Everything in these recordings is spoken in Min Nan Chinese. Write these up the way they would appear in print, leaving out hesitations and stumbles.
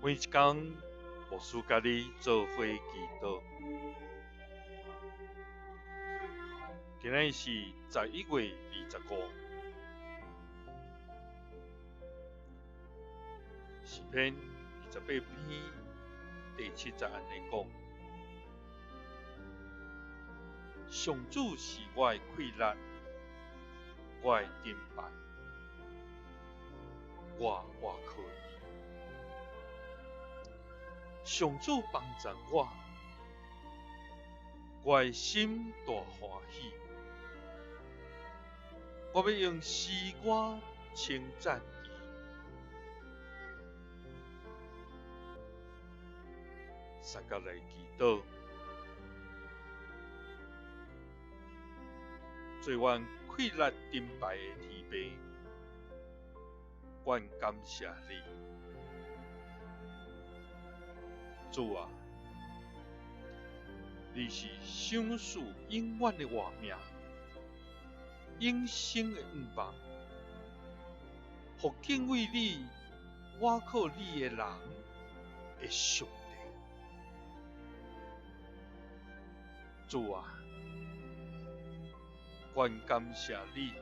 每一工，牧師佮你做伙祈禱。今仔日是11月25，詩篇28篇第七節按呢講：上主是我的氣力，我的盾牌，我倚靠伊。上主幫贊我，我的心大歡喜。我欲用詩歌稱讚伊。三甲來祈禱，做阮氣力盾牌的天父，阮感謝你。主啊，你是賞賜永遠的活命，永生的向望，予敬畏你、倚靠你的人的上帝。主啊，阮感謝你，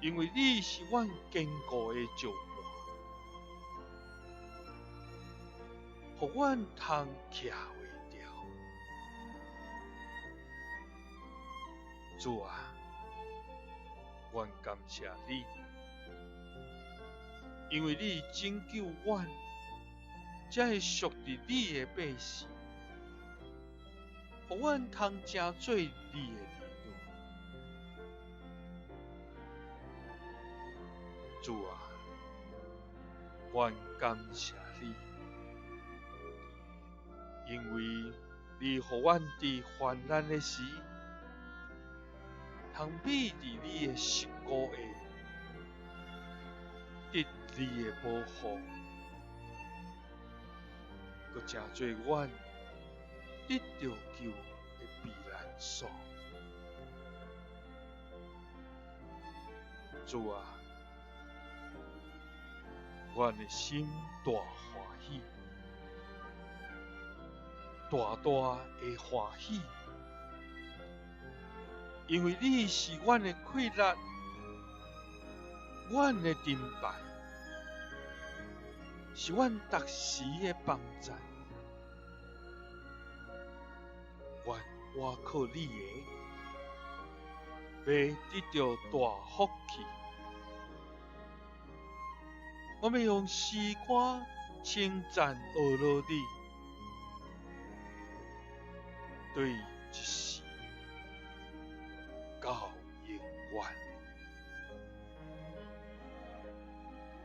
因為你是阮堅固的石磐，予阮通徛袂牢。主啊，阮感謝你，因為你拯救阮，這个屬佇你的百姓，予阮通成做你的兒女。主啊，阮感謝你，因為你予阮佇患難的時，通避佇你的膝骨下，得你的保護，閣成做阮得著救的避難所。主啊，阮的心大歡喜，大大的歡喜，因為你是阮的氣力，阮的盾牌，是阮逐時的幫贊。阮倚靠你的，欲得著大福氣。我欲用詩歌稱讚阿羅你，對這時到永遠。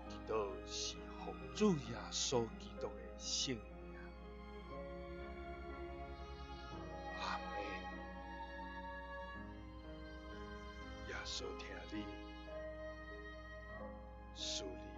祈禱是奉主耶穌基督的聖名。阿們。耶穌疼你，賜你。